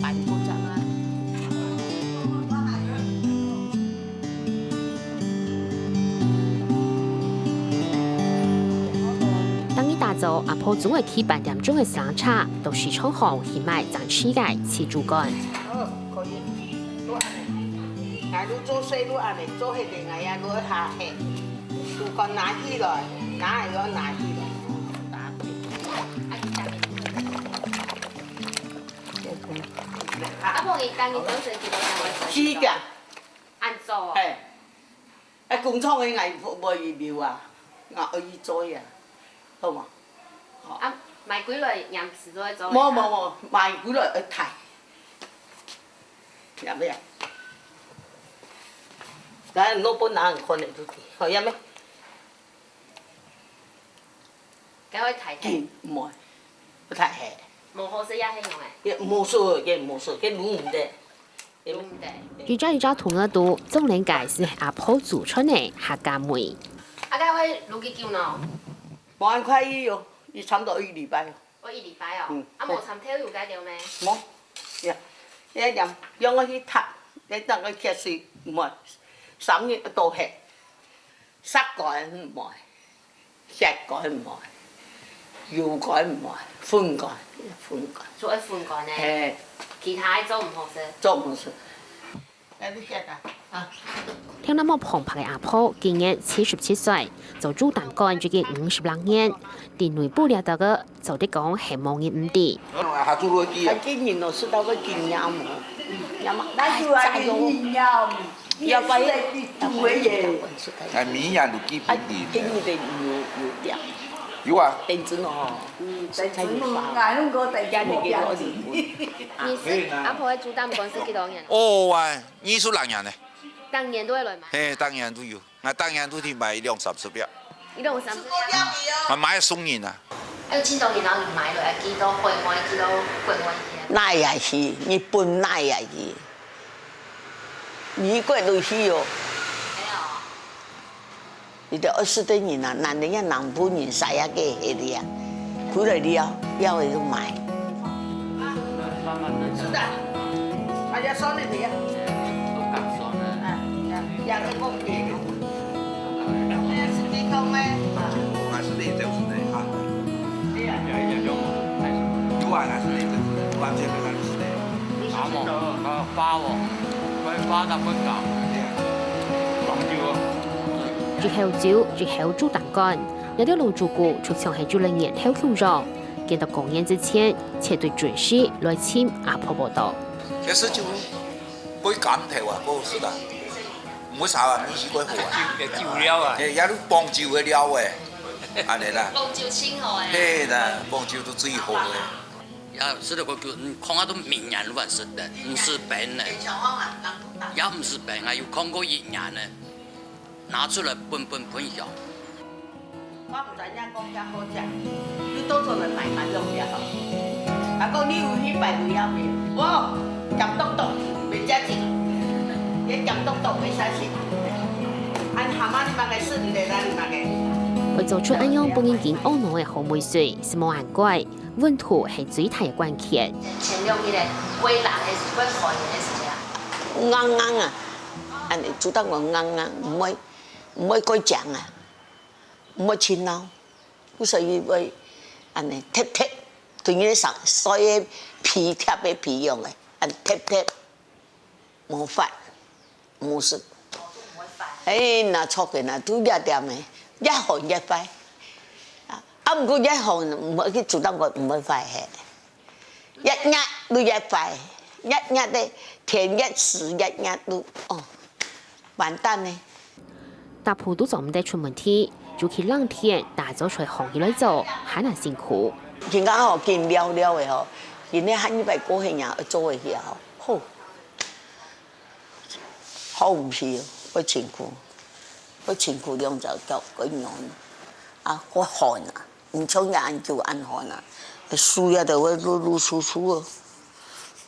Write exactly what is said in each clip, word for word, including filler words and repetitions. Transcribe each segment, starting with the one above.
逐日打早，阿婆總愛起八點鐘个時間，到市場項去買蒸鮮个炊豬肝。好，可以。愈恁呢，來，愈做細，愈恁呢，做起來，哎呀，愈下去。豬肝拿起來，拿也要拿起來。阿婆，你今日早晨幾多點會起床？四點。恁早哦。嘿。 啊，工廠个𠊎無，無預留啊，𠊎愛去做呀，好無？啊，買歸來，黏時都會做。無無無，買歸來愛刣。要不要？來，老闆娘看得出去，好，要不要？該會刣刣。緊，毋會，毋刣刣。無好勢也係用个。也無事，也無事，該滷毋得。 一隻一隻同个都，總能解釋阿婆祖傳个客家味。啊，該會滷幾久呢？無恁快去哦，佢差毋多一禮拜哦。哦，一禮拜哦。嗯。啊，無摻豆油該兜咩？無，呀，一點用个去燙，一等个切絲，毋會，三日都係。 殺乾毋愛，血乾毋愛，油乾毋愛，粉乾，粉乾。做愛粉乾呢？嘿。其他个做毋好食。做毋好食。該你血啊，啊。聽那麼澎湃个阿婆，今年七十七歲，做豬膽乾已經五十六年，在內埔這兜个 做得講係無人毋知。下注落去啊。啊，今年哦，食到个經驗哦，也嘛，哎，加油！要不然，哎，明年就基本底。今年的有，有掉。有啊。等陣哦，嗯，等陣哦，人家个个你食阿婆个豬膽乾食幾多年了？哦，啊，二十六年呢。當年都會來買。嘿，當年都有。 𠊎當然都去買兩三十粒。一共三十粒。𠊎買送人啊。哎，有真多人摎你買落來，寄到海外，寄到國外去啊。哪也去，日本哪也去，美國都去哦。係哦。你兜愛食个人啊，男个也南部人，啥也个个个啊，回來了，了个就買。 是的，大家说你的呀。啊，两个公平。哎呀，是健康咩？啊，我还是得走出来啊。对呀。有啊，还是得走出来，完全没关系的。打我，打发我，快发他们搞。对呀。讲究啊。一口酒，一口煮蛋糕， 這兜老主顧就像係有了年頭共樣，見到過年之前，絕對準時來尋阿婆報到。這係酒，杯柑頭啊，好食啊，毋會差啊，味緒過好啊。酒，酒料啊。嘿，也係放酒个料誒，恁呢啦。放酒清好誒。嘿啦，放酒都最好誒。也食到个酒，嗯，看下都明年還食得，毋使冰呢。也毋使冰啊，有看過一年呢。 拿出來分分分享。我毋知影講遐好食，你到處來買嘛用了吼。啊，講你有去排隊了無？哇，鹹篤篤，袂食得，也鹹篤篤袂使食。恁鹹啊，你嘛个食毋得啦，你嘛个。會做出恁樣分人緊懊惱个好味緒，係無恁怪，溫度係最大个關鍵。前兩日个，過冷个時，過寒个時節啊。硬硬啊，恁呢煮到我硬硬，毋會 毋會過漿啊，毋會盡老，故所以會恁呢貼貼，同你上睡个被，貼个被樣个，恁貼貼，無發，無事。哎，那著个那，都這點个，越寒越壞。啊，毋過越寒，毋會去煮到个，毋會壞嘿。 越熱就越壞，越熱个天越濕越熱就，哦，完蛋呢。逐步都做毋得出問題，尤其冷天，打早出汗起來做，還較辛苦。今下吼，緊了了个吼，今日還一擺過後呀，做个去啊，吼，好毋皮哦，會辛苦，會辛苦兩隻腳，會軟，啊，會寒啊。 毋像人恁久恁寒啊，樹葉都會露露出出哦，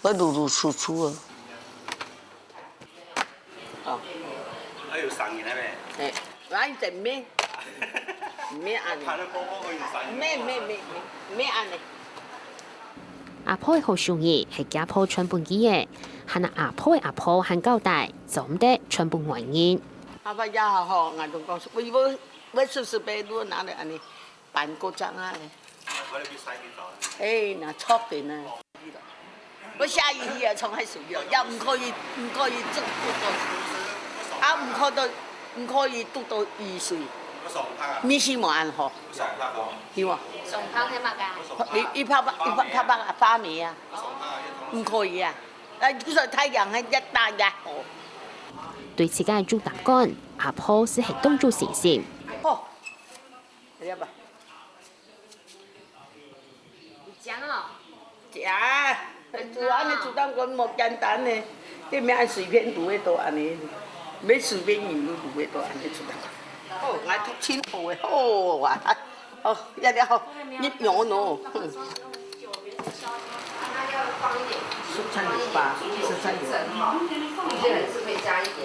會露露出出哦。哦。還有聲音个咩？哎，來一隻咩？咩恁呢？看到波波會有聲音。咩咩咩咩，咩恁呢？阿婆个好手藝係厥婆傳分佢个，還有阿婆个阿婆還交代，做毋得傳分外人。阿婆也好吼，𠊎都講，我我我叔叔伯都拿來恁呢，半個鐘啊。哎，那錯點啊！我下雨天啊，從海水哦，也毋可以，毋可以捉捉到，啊，毋可以，毋可以捉到雨水，米線無恁好，係無？上湯係麼个啊？一一泡泡一泡泡泡啊，發霉啊，毋可以啊！啊，就算太陽還越大越好。對自家个豬膽乾，阿婆斯係當有信心。好，來吧。 你講哦。呀，煮恁呢煮到个無簡單呢，這毋係隨便煮个都恁呢，毋係隨便人都煮个都恁呢煮到。哦，𠊎讀清楚个，好啊，哦，也了，你牛喏，嗯。蔬菜有吧，蔬菜有。這个還是可以加一點，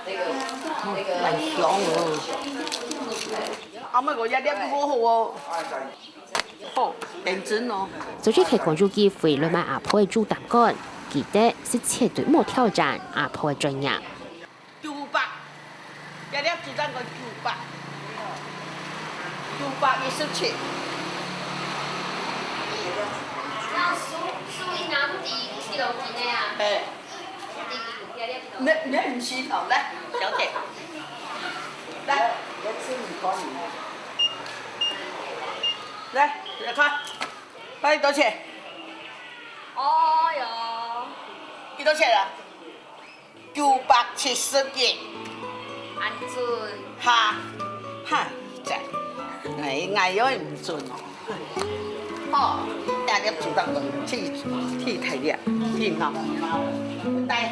那個那個。蠻香哦。阿妹，我也了好好哦。 好，認真哦。昨日係講有機會來買阿婆个豬膽乾，記得斯絕對莫挑戰阿婆个專業。九百，這粒豬膽乾九百，九百一十七。那收收銀行第一个去樓梯个啊？哎。 你你毋洗頭，來，小姐，來，來，來看，看幾多錢？哦喲，幾多錢啊？九百七十一。恁準？哈，哈，真，哎，𠊎又毋準哦。 哦，大家煮到个，忒忒大粒，忒老，大下。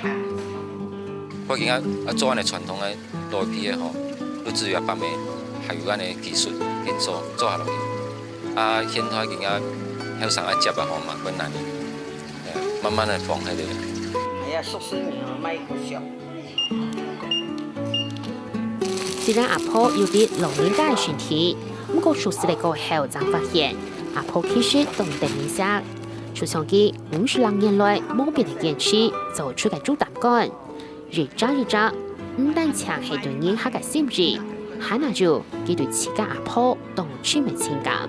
我今仔啊做恁呢傳統个老皮个吼，就只有阿爸姆還有恁呢技術緊做做下落去。啊，現在今仔後生愛接啊吼，嘛困難个，哎呀，慢慢个放下來。哎呀，叔叔你哦，莫過想。 雖然阿婆有滴老人家个身體，毋過熟識了過後，正發現阿婆其實當得人惜。就像佢五十零年來無變个堅持，做出个豬膽乾，一隻一隻，毋單淨係對人客个心意，還有佢對自家阿婆當深个情感。